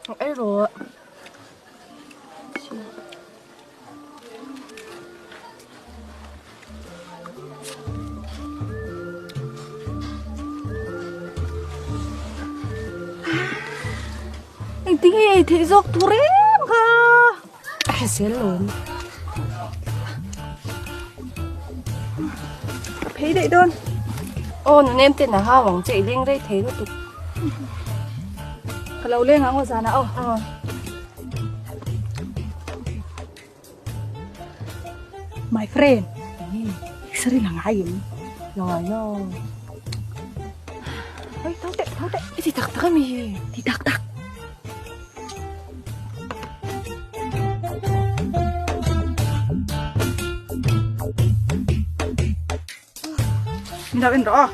Ei rawh. Engtin nge ei theih zawk tur em kha? A hrisel lo em? Ka phei daih dawn. Aw nunem ten a hau ang che i leng rei thei lutuk. Ka lo leng ang aw zanah aw. Aw. My friend, sari la ngai em? La ngai lo. Oi, tho teh, tho teh. I ti tak tak ami? Ti tak tak. Min lo en rawh aw.